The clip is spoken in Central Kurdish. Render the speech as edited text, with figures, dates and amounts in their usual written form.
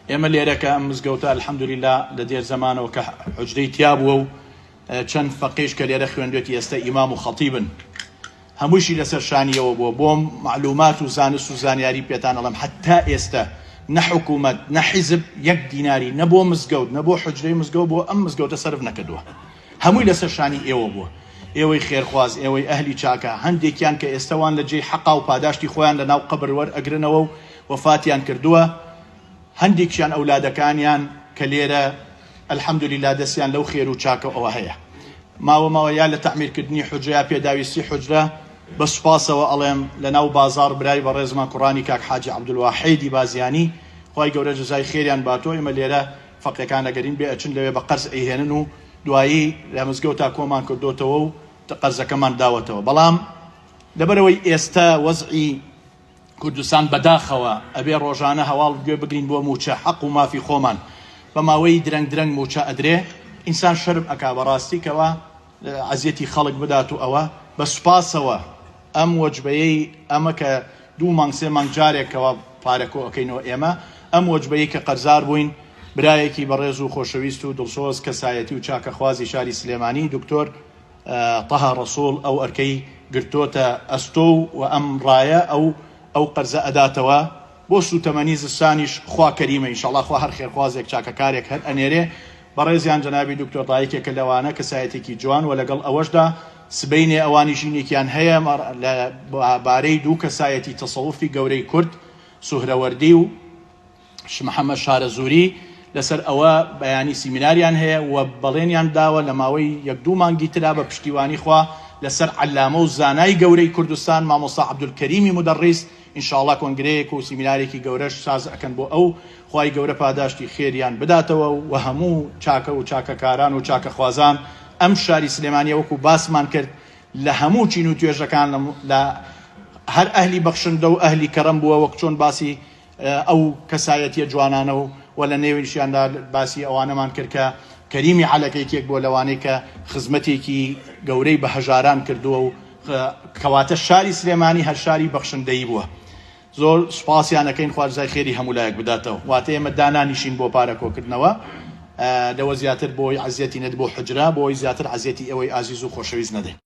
ئێمە لێرە کە ئەم مزگەوتە الحمدللە لە دێر زەمانەوە کە حوجرەی تیا بووە و چەند فەقێش کە لێرە خوێندوێتی ئێستا ئیمام و خەتیبن هەمووشی لەسەر شانیەوە بووە بۆم معلومات و زانست و زانیاری پێتان ئەڵێم حتا ئێستا نە حکوومەت نە حیزب یەک دیناری نە بۆ مزگەوت نە بۆ حوجرەی مزگەوت بۆ ئەم مزگەوتە سەرف نەکردووە هەمووی لەسەر شانی ئێوە بووە ئێوەی خێرخواز ئێوەی ئەهلی چاکە هەندێکیان کە ئێستا وان لە جێی حەقا و پاداشتی خۆیان لە ناو قەبر وەرئەگرنەوە و وەفاتیان کردووە هەندێکیان ئەولادەکانیان کە لێرە الحمدللە دەستیان لەو خێر و چاکە ئەوە هەیە ماوە ماوە یا لە تەعمیر کردنی حوجرە یا پێداویستی حوجرە بە سوپاسەوە ئەڵێم لە ناو بازاڕ برای بەڕێزمان کوڕانی کاک حاجی عەبدولواحیدی بازیانی خوای گەورە جەزای خێریان باتۆ ئێمە لێرە فەقێکان ئەگەرین بێ ئەچن لەوێ بە قەرز ئەیهێنن و دوایی لە مزگەوتا کۆمان کردۆتەوە و قەرزەکەمان داوەتەوە بەڵام لەبەرئەوەی ئێستە وەزعی کوردستان بەداخەوە ئەبێ ڕۆژانە هەواڵ گوێ بگرین بۆ موچە حەق و مافی خۆمان بە ماوەی درەنگ درەنگ موچە ئەدرێ ئینسان شەرم ئەکا بەڕاستی کەوا عەزیەتی خەڵک بدات و ئەوە بە سوپاسەوە ئەم وەجبەیەی ئەمە کە دوو مانگ سێ مانگ جارێک کەوا پارە کۆ ئەکەینەوە ئێمە ئەم وەجبەیەی کە قەرزار بووین برایەکی بەڕێز و خۆشەویست و دڵسۆز کەسایەتی و چاکەخوازی شاری سلێمانی دکتۆر تەها ڕەسوڵ ئەو ئەرکەی گرتۆتە ئەستۆ و ئەم ڕایە ئەو ئەو قەرزە ئەداتەوە بۆ سوتەمەنی زستانیش خوا کەریمە ئینشاڵا خوا هەر خێرخوازێک چاکەکارێک هەر ئەنێرێ بەڕێزیان جەنابی دکتۆر ڕایکێکە لەوانە کەسایەتێکی جوان وە لەگەڵ ئەوەشدا سبەینێ ئەوانیش ینێکیان هەیە لە بارەی دوو کەسایەتی تەسەوفی گەورەی کورد سوهرەوەردی و محەمەد شارەزووری لەسەر ئەوە بەیانی سیمیناریان هەیە و بەڵێنیان داوە لە ماوەی یەک دوو مانگی ترا بە پشتیوانی خوا لەسەر عەلامە و زانای گەورەی کوردستان مامۆستا عەبدولکەریمی مودەڕیس ان شاءاللە کۆنگرەیەک و سیمینارێکی گەورەش ساز ئەکەن بۆ ئەو خوای گەورە پاداشتی خێریان بداتەوە و هەموو چاکە و چاکەکاران و چاکەخوازان ئەم شاری سلێمانیە وەکو باسمان کرد لە هەموو چین و توێژەکان لە هەر ئەهلی بەخشندە و ئەهلی کەرەم بووە وەک چۆن باسی ئەو کەسایەتیە جوانانە و وە لە نێویشیاندا باسی ئەوانەمان کرد کە کەریمی عەلەک یەکێک بووە لەوانەی کە خزمەتێکی گەورەی بە هەژاران کردووە و کەواتە شاری سلێمانی هەر شاری بەخشندەیی بووە زۆر سوپاسیان ئەکەین خوا جزای خێری هەموو لایەک بداتەوە واتە ئێمە دانانیشین بۆ پارە کۆکردنەوە لەوە زیاتر بۆی عەزیەتی نەد بۆ حوجرە بۆی زیاتر عەزیەتی ئێوەی ئازیز و خۆشەویست نەدەین.